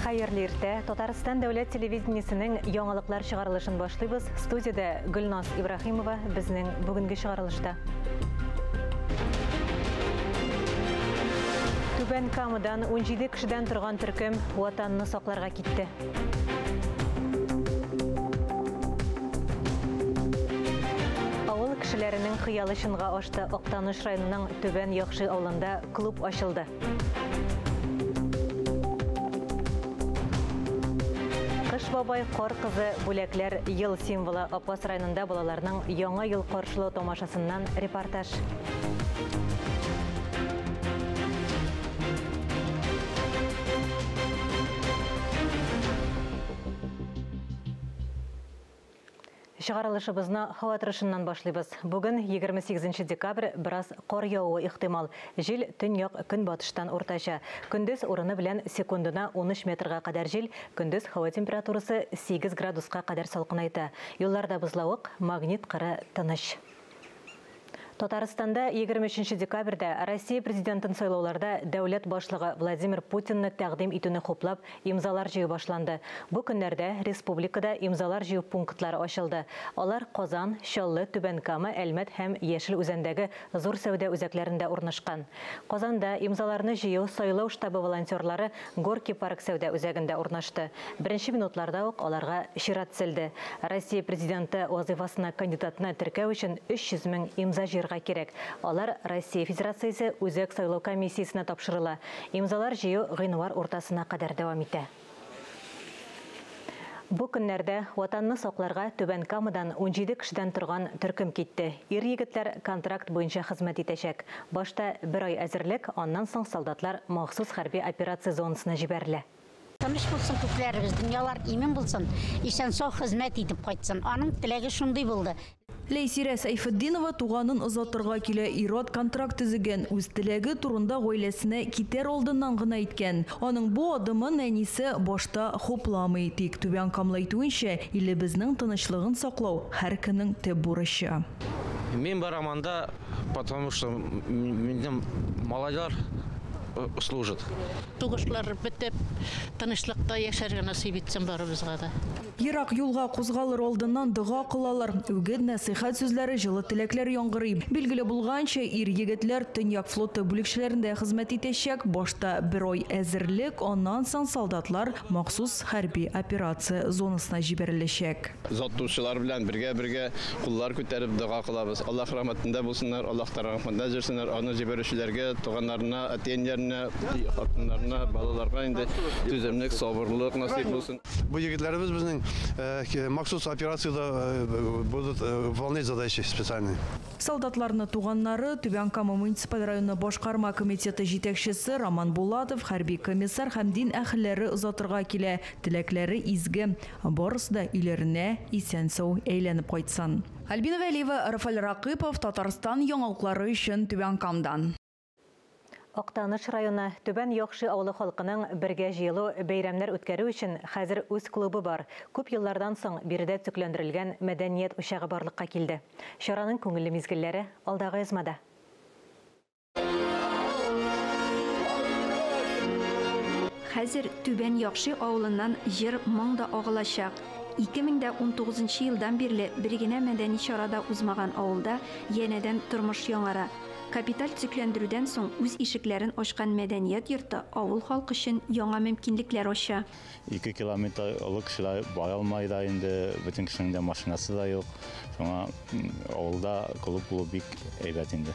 Хәерле иртә. Татарстан дәүләт телевидениесенең яңалыклар чыгарылышын башлыйбыз. Студиядә Гөлназ Ибраһимова безнең бүгенге чыгарылышта. Түбән Камадан 17 кешедән торган төркем Ватанны сакларга китте. Авыл кешеләренең хыялы чынга ашты. Актаныш районының Түбән Яхшый авылында клуб ачылды. Кыш бабай, кар кызы, бүләкләр, ел символы. Апас районында балаларның яңа ел каршылау тамашасыннан репортаж. Чыгарылышыбызны һава торышыннан башлыйбыз. Бүген 28 декабрь бераз кар явуы ихтимал. Җил төньяк көнбатыштан уртача. Көндез урыны белән секундына 13 метрга кадәр җил, көндез һава температурасы 8 градуска кадәр салкынайта. Юлларда бозлавык, магнит кыры тыныч. Татарстанда 23 декабрьдә Россия президентын сайлауларда дәүләт башлыгы Владимир Путинны тәкъдим итүне хуплап имзалар җыю башланды. Бу көннәрдә республикада имзалар җыю пунктлары ачылды. Алар Казан, Чаллы, Түбән Кама, Әлмәт һәм Яшел Үзәндәге зур сәүдә үзәкләрендә урнашкан. Казанда имзаларны җыю сайлау штабы волонтерлары Горки парк сәүдә үзәгендә урнашты. Беренче минутларда ук аларга чират тезелде. Россия президенты вазифасына кандидатны теркәү өчен 300 мең имза җыярга кирәк. Алар Россия Федерациясе Үзәк сайлау комиссиясенә тапшырыла. Имзалар җыю гыйнвар уртасына кадәр дәвам итә. Бу көннәрдә Ватанны сакларга Түбән Камадан 17 кешедән торган төркем китте. Ир-егетләр контракт буенча хезмәт итәчәк. Башта бер ай әзерлек, аннан соң солдатлар махсус хәрби операция зонасына җибәрелә. Тыныч булсын күкләребез, дөньялар имин булсын, исән-сау хезмәт итеп кайтсын. Аның теләге шундый булды. Ләйсирә Сәйфетдинова туганын озатырга килә. Ир-ат контракт төзегән, үз теләге турында гаиләсенә китәр алдыннан гына әйткән. Аның бу адымын әнисе башта хупламый. Тик Түбән Камлы әйтүенчә, илебезнең тынычлыгын саклау һәркемнең төп бурычы. Мин барам анда, потому что минем малайлар служат. Сугышлар бетеп, тынычлыкта яшәргә насыйп итсен барыбызга да. Ерак юлга кузгалыр алдыннан дога кылалар. Үгет, нәсыйхәт сүзләре, җылы теләкләр яңгырый. Билгеле булганча, ир-егетләр Төньяк флоты бүлекчәләрендә хезмәт итәчәк. Башта бер ай әзерлек, аннан соң солдатлар махсус хәрби операция зонасына җибәреләчәк. Озатучылар белән бергә-бергә куллар күтәреп дога кылабыз. Аллаһ рәхмәтендә булсыннар, Аллаһ рәхмәтендә җөрсеннәр. Аны җибәрүчеләргә, туганнарына, әти-әниләренә, хатыннарына, балаларга инде түземлек, сабырлык насыйп булсын. Бу егетләребез безнең махсус операциядә будут выполнять задачи специальные. Солдатларны туганнары Түбән Кама муниципаль районы башкарма комитеты җитәкчесе Роман Булатов, хәрби комиссар һәм дин әһелләре озатырга килә. Теләкләре изге. Барысы да өйләренә исән-сау әйләнеп кайтсын. Альбина Вәлиева, Рафаль Ракыпов, Татарстан яңалыклары өчен Түбән Камадан. Актаныш районы Түбән Яхшый авылы халкының бергә җыелу бәйрәмнәр үткәрү өчен хәзер үз клубы бар. Күп еллардан соң биредә төзекләндерелгән мәдәният учагы барлыкка килде. Чараның күңелле мизгелләре алдагы язмада. Хәзер Түбән Яхшый авылыннан җыр моң да агылачак. 2019 елдан бирле бер генә мәдәни чара да узмаган авылда янәдән тормыш яңара. Капиталь төзекләндерүдән соң үз ишекләрен ачкан мәдәният йорты авыл халкы өчен яңа мөмкинлекләр ача. 2 километр олы кешеләр бара алмый да инде, бөтен кешенең дә машинасы да юк. Шуңа авылда клуб булу бик әйбәт инде.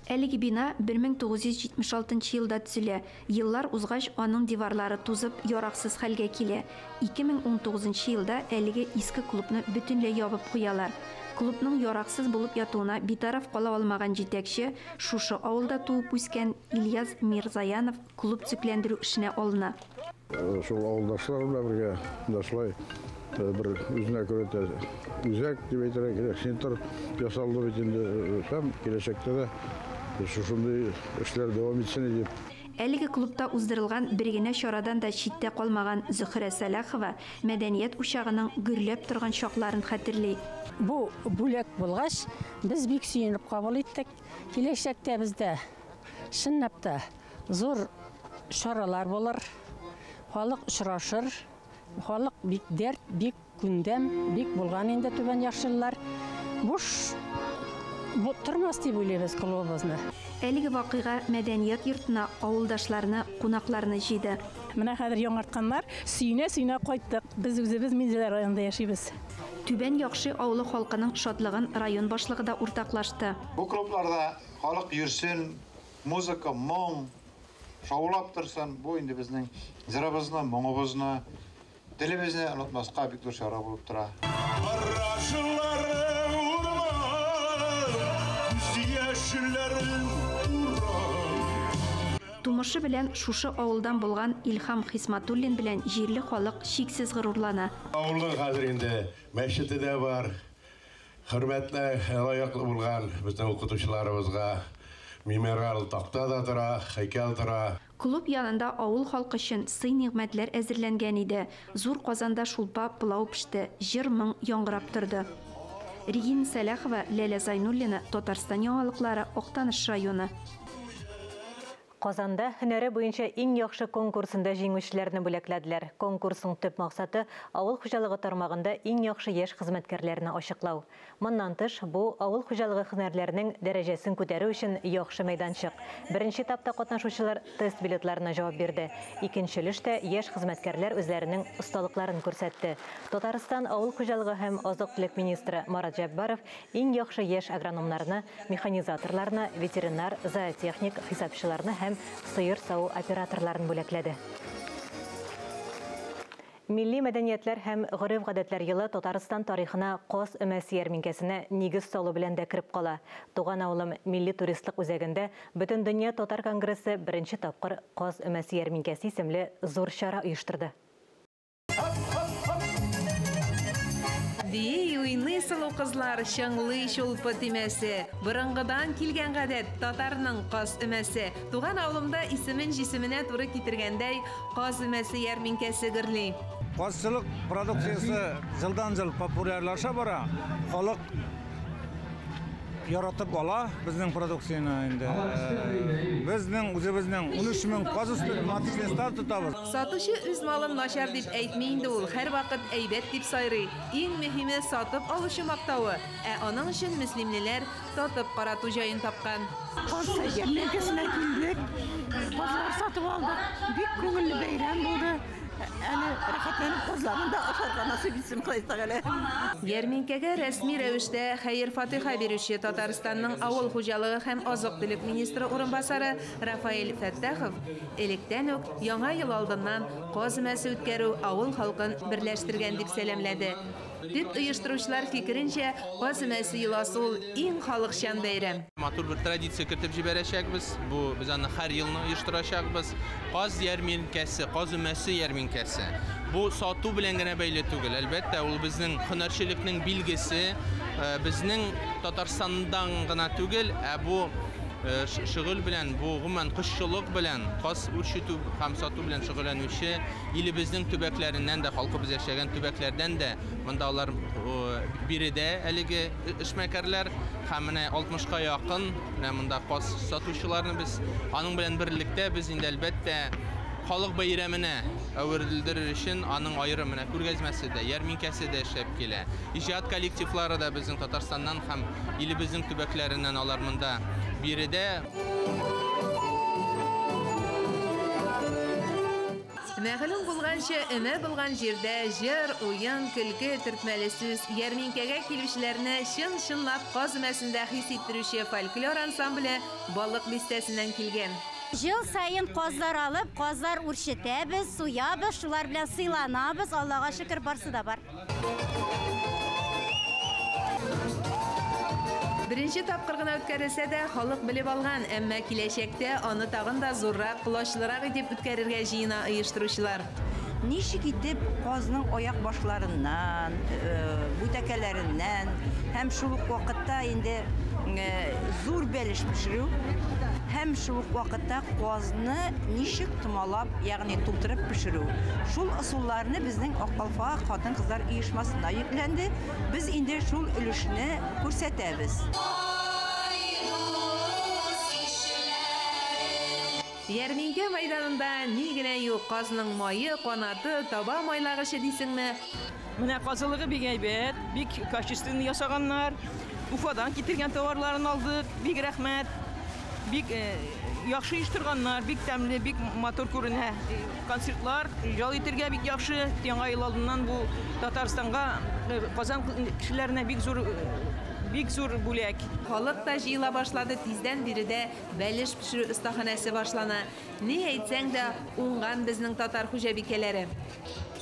Әлеге бина 1976 елда төзелә. Еллар узгач, аның диварлары тузып, яраксыз хәлгә килә. 2019 елда әлеге иске клубны бөтенләй ябып куялар. Клубның яраксыз булып ятуына битараф кала алмаган җитәкче, шушы авылда туып үскән Ильяс Мирзаянов клуб төзекләндерү эшенә алына. Шул авылдашлар белән бергә дә шулай бер үзенә күрә дә үзәк дип әйтергә кирәк, центр ясалды бит инде, һәм киләчәктә дә шушындый эшләр дәвам итсен дип. Әлеге клубта уздырылган бер генә чарадан да читтә калмаган Зөһрә Сәлахова мәдәният учагының гөрләп торган чакларын хәтерли. Бу бүләк булгач, без бик сөенеп кабул иттек. Киләчәктә бездә чынлап та зур чаралар булыр. Халык очрашыр, халык бик дәрт, бик күндәм, бик булган инде түбән яхшылар. Буш тормас дип уйлыйбыз клубыбызны. Әлеге вакыйга мәдәният йортына авылдашларны, кунакларны җыйды. Менә хәзер яңартканнар, сөенә-сөенә кайттык. Без үзебез Минзәлә районында яшибез. Түбән Яхшы авылы халкының шатлыгын район башлыгы да уртаклашты. Бу клубларда халык йөрсен, музыка, моң шаулап торсын. Бу инде безнең җырыбызны, моңыбызны, телебезне онытмаска бик зур чара булып тора. Тумышы белән шушы авылдан булган Илһам Хисматуллин белән җирле халык чиксез горурлана. Авылның хәзер инде мәчете дә бар. Хөрмәтле, лаеклы булган безнең укытучыларыбызга мемориал такта да тора, һәйкәл тора. Клуб янында авыл халкы өчен сый-нигъмәтләр әзерләнгән иде. Зур казанда шулпа, пылау пеште, җыр-моң яңгырап торды. Регина Сәлахова, Ләлә Зайнуллина, Татарстан яңалыклары, Актаныш районы. Казанда һөнәре буенча иң яхшы конкурсында җиңүчеләрне бүләкләделәр. Конкурсның төп максаты авыл хуҗалыгы тармагында иң яхшы яшь хезмәткәрләрне ачыклау. Моннан тыш, бу авыл хуҗалыгы һөнәрләренең дәрәҗәсен күтәрү өчен яхшы мәйданчык. Беренче этапта катнашучылар тест билетларына җавап бирде. Икенче өлештә яшь хезмәткәрләр үзләренең осталыкларын күрсәтте. Татарстан авыл хуҗалыгы һәм азык-төлек министры Марат Җәббаров иң яхшы яшь агрономнарны, механизаторларны, ветеринар, зоотехник, хисапчыларны һәм сыер саву операторларын бүләкләде. Милли мәдәниятләр һәм гореф-гадәтләр елы Татарстан тарихына Каз өмәсе ярминкәсенә нигез салу белән дә кереп кала. Туган авылым милли туристлык үзәгендә Бөтендөнья татар конгрессы беренче тапкыр Каз өмәсе ярминкәсе исемле зур чара оештырды. Бии уйный сылу кызлар, чыңлый чулпы тимәсе. Борынгыдан килгән гадәт татарның каз өмәсе. Туган авылымда исемен җисеменә туры китергәндәй каз өмәсе ярминкәсе гөрли. Казчылык продукциясе елдан-ел популярлаша бара. Халык яратып ала безнең продукцияне инде. Безнең үзебезнең 13 мең каз өсте маточный стад тотабыз. Сатучы үз малын начар дип әйтми инде ул, һәрвакыт әйбәт дип сайрый. Иң мөһиме сатып алучы мактавы, ә аның өчен мөслимлеләр татып карату җаен тапкан. Каз ярминкәсенә килдек, казлар сатып алдык. Бик күңелле бәйрәм булды. Әле рәхәтләнеп казларны да ашарга насыйп итсен Ходай Тәгалә. Ярминкәгә рәсми рәвештә хәер-фатиха бирүче Татарстанның авыл хуҗалыгы һәм азык-төлек министры урынбасары Рафаэль Фәттахов электән үк яңа ел алдыннан каз өмәсе үткәрү авыл халкын берләштергән дип сәламләде. Төп оештыручылар фикеренчә, каз өмәсе йоласы ул иң халыкчан бәйрәм. Матур бер традиция кертеп җибәрәчәкбез. Бу без аны һәр елны оештырачакбыз. Каз ярминкәсе, каз өмәсе ярминкәсе. Бу сату белән генә бәйле түгел. Әлбәттә, ул безнең һөнәрчелекнең билгесе, безнең Татарстандан гына түгел, ә бу шөгыль белән, бу гомумән кошчылык белән, каз үрчетү һәм сату белән шөгыльләнүче илебезнең төбәкләреннән дә, халкыбыз яшәгән төбәкләрдән дә монда алар биредә әлеге эшмәкәрләр һәм менә 60-ка якын менә монда каз сатучыларны без аның белән берлектә без инде әлбәттә халык бәйрәменә әверелдерер өчен аның аерым менә күргәзмәсе дә, ярминкәсе дә эшләп килә. Иҗат коллективлары да безнең Татарстаннан һәм илебезнең төбәкләреннән алар монда биредә. Мәгълүм булганча, өмә булган җирдә җыр, уен, көлке, төртмәле сүз, ярминкәгә килүчеләрне чын-чынлап каз өмәсендә хис иттерүче фольклор ансамбле Балык бистәсеннән килгән. Ел саен казлар алып, казлар үрчетәбез, суябыз, шулар белән сыйланабыз. Аллага шөкер, барсы да бар. Беренче тапкыр гына үткәрелсә дә, халык белеп алган, әмма киләчәктә аны тагын да зуррак, колачлырак итеп үткәрергә җыена оештыручылар. Ничек итеп казның аяк башларыннан, бүтәкәләреннән һәм шул ук вакытта инде зур бәлеш пешерү һәм шул ук вакытта казны ничек томалап, ягъни тутырып пешерү. Шул ысулларны безнең Ак калфак хатын-кызлар оешмасына йөкләнде. Без инде шул өлешне күрсәтәбез. Ярминкә мәйданында ни генә юк, казның мае, канаты, таба майлагычы дисеңме? Менә казылыгы бик әйбәт, бик качественный ясаганнар. Уфадан китергән товарларын алдык, бик рәхмәт. Бик яхшы оештырганнар, бик тәмле, бик матур күренә. Концертлар, ял итәргә бик яхшы. Яңа ел алдыннан бу Татарстанга, Казан кешеләренә бик зур бик зур бүләк. Халык та җыела башлады, тиздән биредә бәлеш пешерү остаханәсе башлана. Ни әйтсәң дә, уңган безнең татар хуҗабикәләре.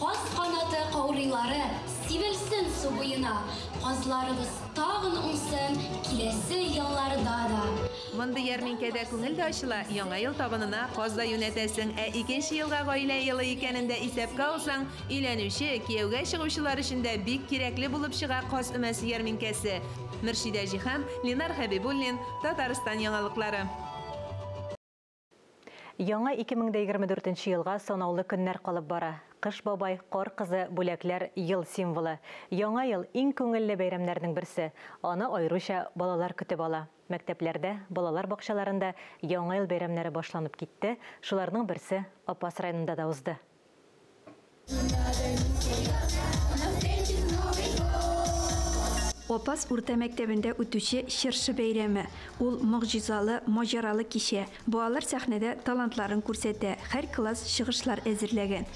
Каз канаты каурыйлары сибелсен су буена, казларыбыз тагын уңсын киләсе елларда да. Мондый ярминкәдә күңел дә ачыла, яңа ел табынына каз да юнәтәсең, ә икенче елга гаилә елы икәнен дә исәпкә алсаң, өйләнүче, кияүгә чыгучылар өчен дә бик кирәкле булып чыга каз өмәсе ярминкәсе. Мөршидә Җиһан, Ленар Хәбибуллин, Татарстан яңалыклары. Яңа 2024 елга санаулы көннәр калып бара. Кыш бабай, кар кызы, бүләкләр ел символы. Яңа ел иң күңелле бәйрәмнәрнең берсе. Аны аеруча балалар көтеп ала. Мәктәпләрдә, балалар бакчаларында Яңа ел бәйрәмнәре башланып китте. Шуларның берсе Апас районында да узды. Апас урта мәктәбендә үтүче чыршы бәйрәме. Ул могҗизалы, маҗаралы кичә. Балалар сәхнәдә талантларын күрсәтә, һәр класс чыгышлар әзерләгән.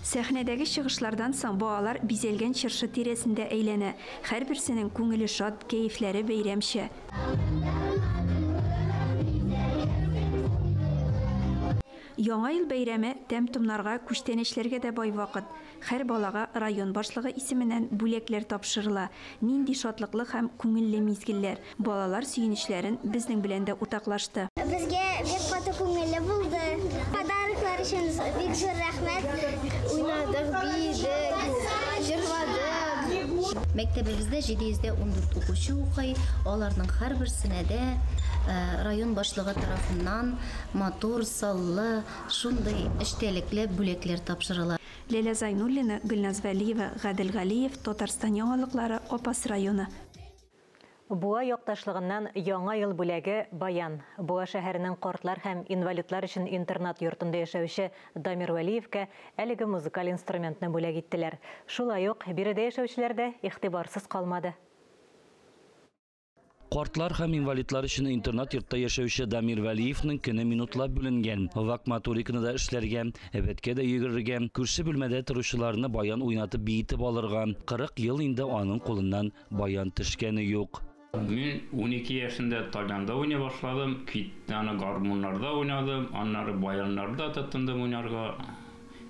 Сәхнәдәге чыгышлардан соң балалар бизәлгән чыршы тирәсендә әйләнә. Һәрберсенең күңеле шат, кәефләре бәйрәмчә. Яңа ел бәйрәме тәм-томнарга, күчтәнәчләргә дә бай вакыт. Һәр балага район башлыгы исеменнән бүләкләр тапшырыла. Нинди шатлыклы һәм күңелле мизгелләр. Балалар сөенечләрен безнең белән дә уртаклашты. Безгә бик каты күңелле булды. Подароклар өчен бик зур рәхмәт. Уйнадык, биедек, җырладык. Мәктәбебездә 714 укучы укый. Аларның һәрберсенә дә район башлыгы тарафыннан матур, саллы, шундый эчтәлекле бүләкләр тапшырыла. Ләлә Зайнуллина, Гөлназ Вәлиева, Гадел Галиев, Татарстан яңалыклары, Апас районы. Буа якташлыгыннан яңа ел бүләге баян. Буа шәһәренең картлар һәм инвалидлар өчен интернат йортында яшәүче Дамир Вәлиевкә әлеге музыкаль инструментны бүләк иттеләр. Шулай ук биредә яшәүчеләр дә игътибарсыз калмады. Картлар һәм инвалидлар өчен интернат йортта яшәүче Дамир Вәлиевның көне минутлап бүленгән. Вак моториканы да эшләргә, әбәткә дә йөгерергә, күрше бүлмәдә торучыларны баян уйнатып биетеп алырга. 40 ел инде аның кулыннан баян төшкәне юк. Мин 12 яшендә тальянда уйный башладым, китаны гармуннарда уйнадым, аннары баяннарда тотындым уйнарга.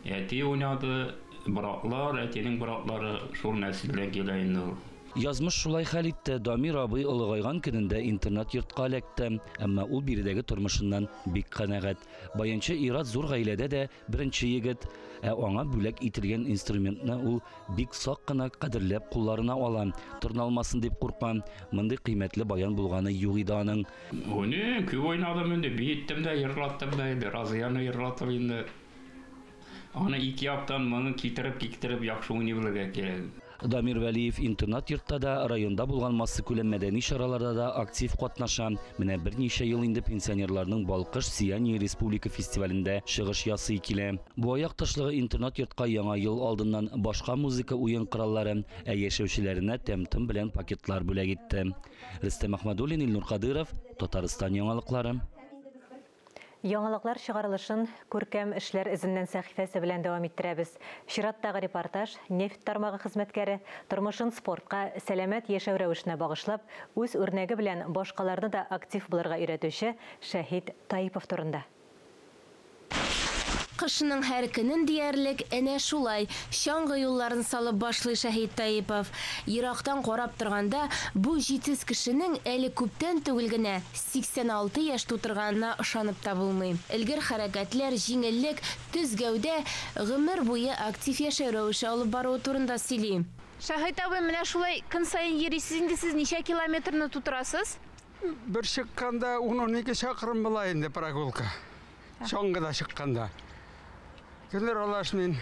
Әти уйнады, братлар, әтинең братлары шул нәселдән килә инде ул. Язмыш шулай хәл итте. Дамир абый олыгайган көнендә интернат йортка эләкте. Әмма ул биредәге тормышыннан бик канәгать. Баянчы ир-ат зур гаиләдә дә беренче егет. Ә аңа бүләк ителгән инструментны ул бик сак кына кадерләп кулларына ала. Тырналмасын дип курка. Мондый кыйммәтле баян булганы юк иде аның. Уйныйм, күп уйнадым инде, биеттем дә, йырлаттым да инде, Разияны йырлатып инде. Аны ике яктан моны китереп-китереп яхшы уйный белергә кирәк. Дамир Вәлиев интернат йортта да, районда булган массакүләм мәдәни чараларда да актив катнаша. Менә берничә ел инде пенсионерларның Балкыш сияние республика фестивалендә чыгыш ясый килә. Буа якташлыгы интернат йортка яңа ел алдыннан башка музыка уен кораллары, ә яшәүчеләренә тәм-том белән пакетлар бүләк итте. Рөстәм Ахмадуллин, Илнур Кадыров, Татарстан яңалыклары. Яңалыклар чыгарылышын күркәм эшләр эзеннән сәхифәсе белән дәвам иттерәбез. Чираттагы репортаж нефть тармагы хезмәткәре тормышын спортка, сәламәт яшәү рәвешенә багышлап, үз үрнәге белән башкаларны да актив булырга өйрәтүче Шәһит Таипов турында. Кышының һәр көнен диярлек әнә шулай чаңгы юлларын салып башлый Шәһит Таипов. Ерактан карап торганда бу җитез кешенең әле күптән түгел генә 86 яшь тутырганына ышанып та булмый. Элгер хәрәкәтләр, җиңеллек, төз гәүдә гомер буе актив яшәү рәвеше алып баруы турында сөйли. Шәһит абый, менә шулай көн саен йөрисез инде, сез ничә километрны тутырасыз? Бер чыкканда 10-12 чакрым була инде прогулка. Чаңгыда чыкканда. Көннәр алаш мин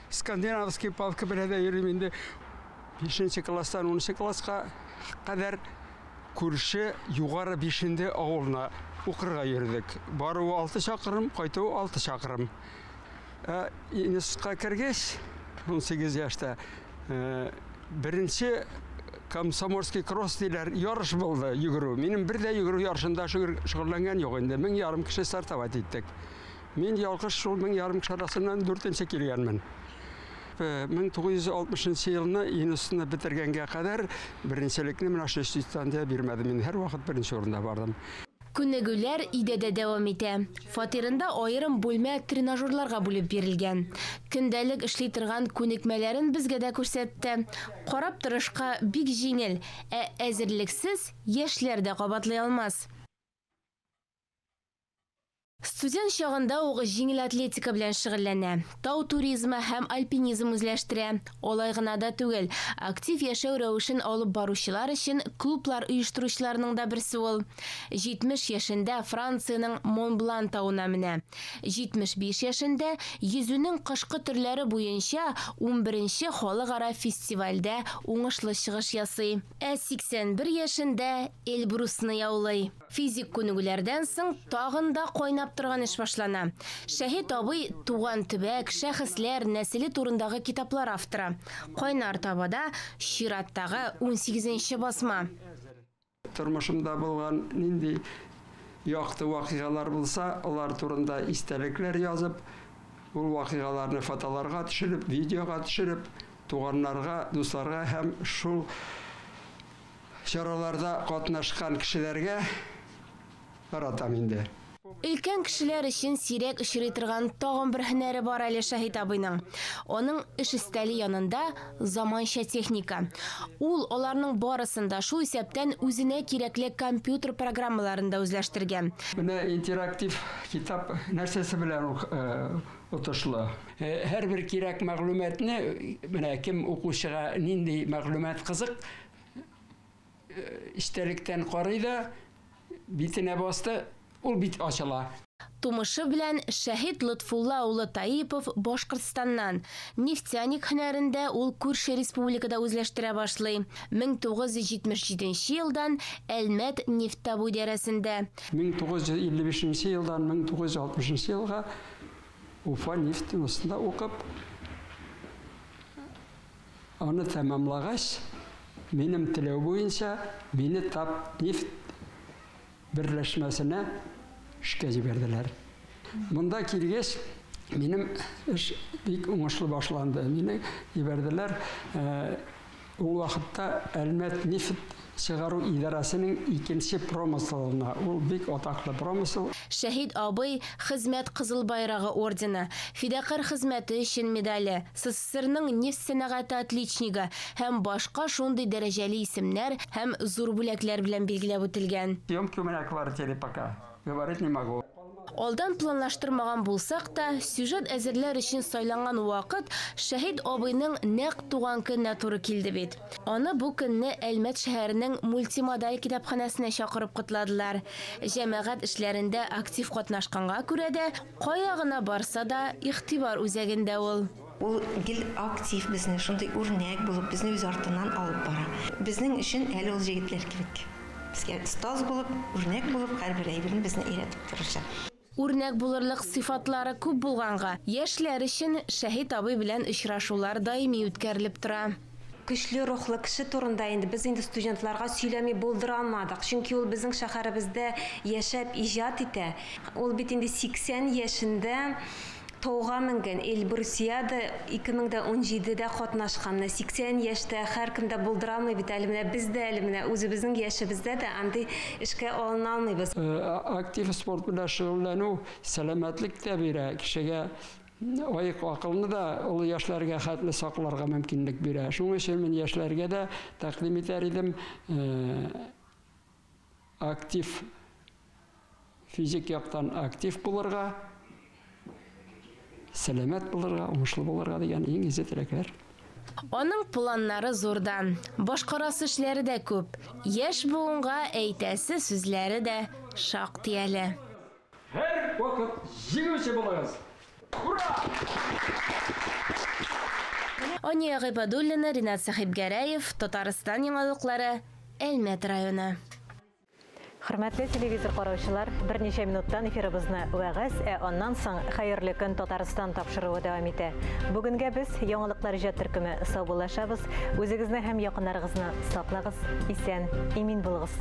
скандинавский палка белән дә йөрим инде. 5 класстан 10 класска кадәр күрше Югары Бишенде авылына укырга йөрдек. Баруы 6 чакрым, кайтуы 6 чакрым. Ә институтка кергәч, 18 яшьтә, беренче комсомольский кросс диләр, ярыш булды, йөгерү. Минем бер дә йөгерү ярышында шөгыльләнгән юк инде. 1500 кеше стартовать иттек. Мин ялгыш шул 1500 кеше арасыннан 4-нче килгәнмен. 1960 елны институтны бетергәнгә кадәр беренчелекне менә шул дистанция бирмәде. Мин һәрвакыт беренче урында бардым. Күнегүләр өйдә дә дәвам итә. Фатирында аерым бүлмә тренажерларга бүлеп бирелгән. Көндәлек эшли торган күнекмәләрен безгә дә күрсәтте. Карап торышка бик җиңел, ә әзерлексез яшьләр дә кабатлый алмас. Студент чагында ук җиңел атлетика белән шөгыльләнә. Тау туризмы һәм альпинизм үзләштерә. Алай гына да түгел, актив яшәү рәвешен алып баручылар өчен клублар оештыручыларның да берсе ул. 70 яшендә Франциянең Монблан тавына менә. 75 яшендә йөзүнең кышкы төрләре буенча 11-нче халыкара фестивальдә уңышлы чыгыш ясый. Ә 81 яшендә Эльбрусны яулый. Физик күнегүләрдән соң тагын да кайнап торган эш башлана. Шәһит абый туган төбәк, шәхесләр, нәселе турындагы китаплар авторы. Кайнар табада чираттагы 18-нче басма. Тормышымда булган нинди якты вакыйгалар булса, алар турында истәлекләр язып, ул вакыйгаларны фотоларга төшереп, видеога төшереп, туганнарга, дусларга һәм шул чараларда катнашкан кешеләргә таратам инде. Өлкән кешеләр өчен сирәк очрый торган тагын бер һөнәре бар әле Шәһит абыйның. Аның эш өстәле янында заманча техника. Ул аларның барысын да, шул исәптән үзенә кирәкле компьютер программаларын да үзләштергән. Менә интерактив китап нәрсәсе белән отышлы. Һәрбер кирәк мәгълүматны, менә кем укучыга нинди мәгълүмат кызык, истәлектән карый да, битенә басты, ул бит ачыла. Тумышы белән Шәһит Лотфулла улы Таипов Башкортстаннан. Нефтяник һөнәрендә ул күрше республикада үзләштерә башлый. 1977 елдан Әлмәт нефть табу идарәсендә. 1955 елдан 1960 елга Уфа нефть институтында укып, аны тәмамлагач, минем теләү буенча мине Татнефть берләшмәсенә эшкә җибәрделәр. Монда килгәч, минем эш бик уңышлы башланды. Мине җибәрделәр. Ул вакытта Әлмәт нефть чыгару идарәсенең икенче промыселына. Ул бик атаклы промысел. Шәһит абый Хезмәт Кызыл Байрагы ордены, Фидакарь хезмәте өчен медале, СССРның нефть сәнәгате отличнигы һәм башка шундый дәрәҗәле исемнәр һәм зур бүләкләр белән билгеләп үтелгән. Съемки у меня квартире пока. Говорить не могу. Алдан планлаштырмаган булсак та, сюжет әзерләр өчен сайланган вакыт Шәһит абыйның нәкъ туган көненә туры килде бит. Аны бу көнне Әлмәт шәһәренең мультимодаль китапханәсенә чакырып котладылар. Җәмәгать эшләрендә актив катнашканга күрә дә, кая гына барса да, игътибар үзәгендә ул. Ул гел актив безне, шундый үрнәк булып, безне үз артыннан алып бара. Безнең өчен әле ул җегетләр кебек. Безгә остаз булып, үрнәк булып, һәрбер әйберне безне өйрәтеп торучы. Үрнәк булырлык сыйфатлары күп булганга, яшьләр өчен Шәһит абый белән очрашулар даими үткәрелеп тора. Көчле рухлы кеше турында инде без инде студентларга сөйләми булдыра алмадык. Чөнки ул безнең шәһәребездә яшәп иҗат итә. Ул бит инде 80 яшендә тауга менгән, Эльбрусиада 2017-дә катнашкан. Менә 80 яшьтә һәркем дә булдыра алмый бит әле. Менә без дә әле менә үзебезнең яшебездә дә андый эшкә алына алмыйбыз. Актив спорт белән шөгыльләнү сәламәтлек тә бирә, кешегә аек акылны да олы яшьләргә хәтле сакларга мөмкинлек бирә. Шуның өчен мин яшьләргә дә тәкъдим итәр идем, актив физик яктан актив булырга, сәламәт булырга, уңышлы булырга дигән иң изге теләкләр. Аның планнары зурдан, башкарасы эшләре дә күп. Яшь буынга әйтәсе сүзләре дә шактый әле. Һәр вакыт җиңүче булыгыз! Ура! Ания Гыйбадуллина, Ринат Сәхибгәрәев, Татарстан яңалыклары, Әлмәт районы. Хөрмәтле телевизор караучылар, берничә минуттан эфирыбызны вәгазь, ә аннан соң Хәерле көн Татарстан тапшыруы дәвам итә. Бүгенгә без яңалыклар иҗат төркеме саубуллашабыз. Үзегезне һәм якыннарыгызны саклагыз, исән, имин булыгыз.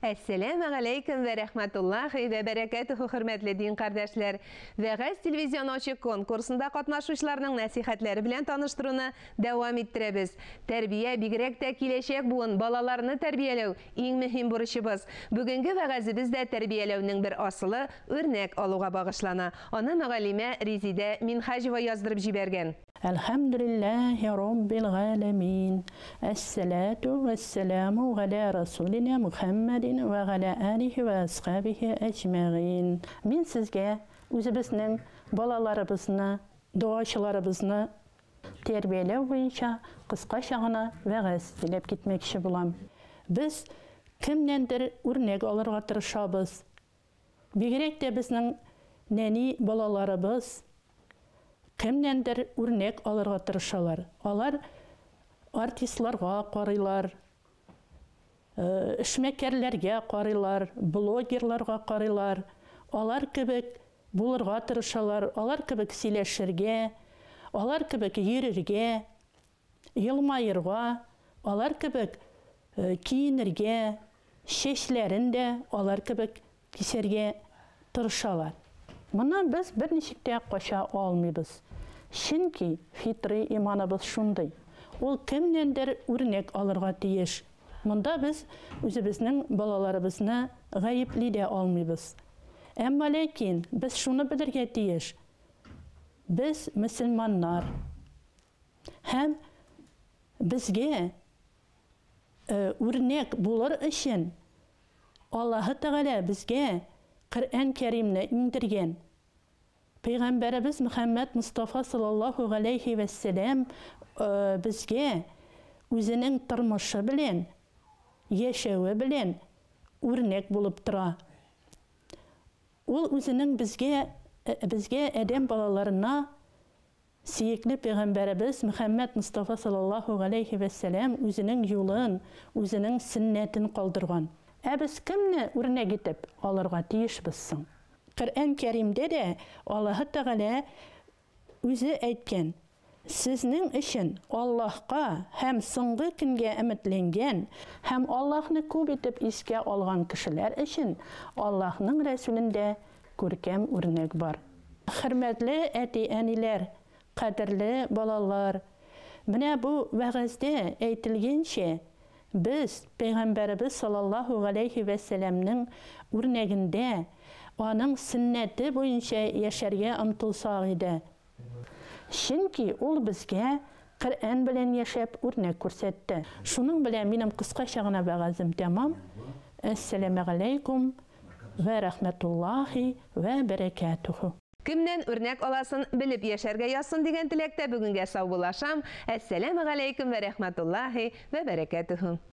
Әссәләмә галәйкем вә рәхмәтуллахи вә бәрәкәтүһү, хөрмәтле дин кардәшләр. Вәгазь телевизион ачык конкурсында катнашучыларның нәсихәтләре белән таныштыруны дәвам иттерәбез. Тәрбия, бигрәк тә киләчәк буын, балаларны тәрбияләү иң мөһим бурычыбыз. Бүгенге вәгазебез дә тәрбияләүнең бер асылы, үрнәк алуга багышлана. Аны мөгаллимә Резидә Минһаҗева яздырып җибәргән. Әлхәмдүлилләһи роббил галәмин. Әссәләтү вәссәламу галә расулинә Мухәммәдин вә галә алихи вә асхабихи әҗмәгыйн. Мин сезгә үзебезнең балаларыбызны, догачыларыбызны тәрбияләү буенча кыскача гына вәгазь сөйләп китмәкче булам. Без кемнәндер үрнәк алырга тырышабыз. Бигрәк тә безнең нәни балаларыбыз кемнәндер үрнәк алырга тырышалар. Алар артистларга карыйлар, эшмәкәрләргә карыйлар, блогерларга карыйлар. Алар кебек булырга тырышалар, алар кебек сөйләшергә, алар кебек йөрергә, елмаерга, алар кебек киенергә, чәчләрен дә алар кебек кисәргә тырышалар. Моннан без берничек тә кача алмыйбыз. Чөнки фитри иманыбыз шундый. Ул кемнәндер үрнәк алырга тиеш. Монда без үзебезнең балаларыбызны гаепли дә алмыйбыз. Әмма ләкин без шуны белергә тиеш. Без мөселманнар. Һәм безгә үрнәк булыр өчен Аллаһы Тәгалә безгә Коръән Кәримне иңдергән. Пәйгамбәребез Мөхәммәд Мустафа саллаллаһу галәйһи вәссәлам безгә үзенең тормышы белән, яшәве белән үрнәк булып тора. Ул үзенең безгә безгә адәм балаларына сөекле пәйгамбәребез Мөхәммәд Мустафа саллаллаһу галәйһи вәссәлам үзенең юлын, үзенең сөннәтен калдырган. Ә без кемне үрнәк итеп алырга тиешбез соң? Коръән Кәримдә дә Аллаһы Тәгалә үзе әйткән: Сезнең өчен Аллаһка һәм соңгы көнгә өметләнгән һәм Аллаһны күп итеп искә алган кешеләр өчен Аллаһның Рәсүлендә күркәм үрнәк бар. Хөрмәтле әти-әниләр, кадерле балалар, менә бу вәгазьдә әйтелгәнчә, без Пәйгамбәребез саллаллаһу галәйһи вәссәламнең үрнәгендә, аның сөннәте буенча яшәргә омтылсак иде. Чөнки ул безгә Коръән белән яшәп үрнәк күрсәтте. Шуның белән минем кыскача гына вәгазем тәмам. Әссәламегаләйкүм вә рәхмәтуллаһи вә бәрәкәтүһү. Кемнән үрнәк аласын белеп яшәргә язсын дигән теләктә бүгенгә саубуллашам. Әссәламегаләйкүм вә рәхмәтуллаһи вә бәрәкәтүһү.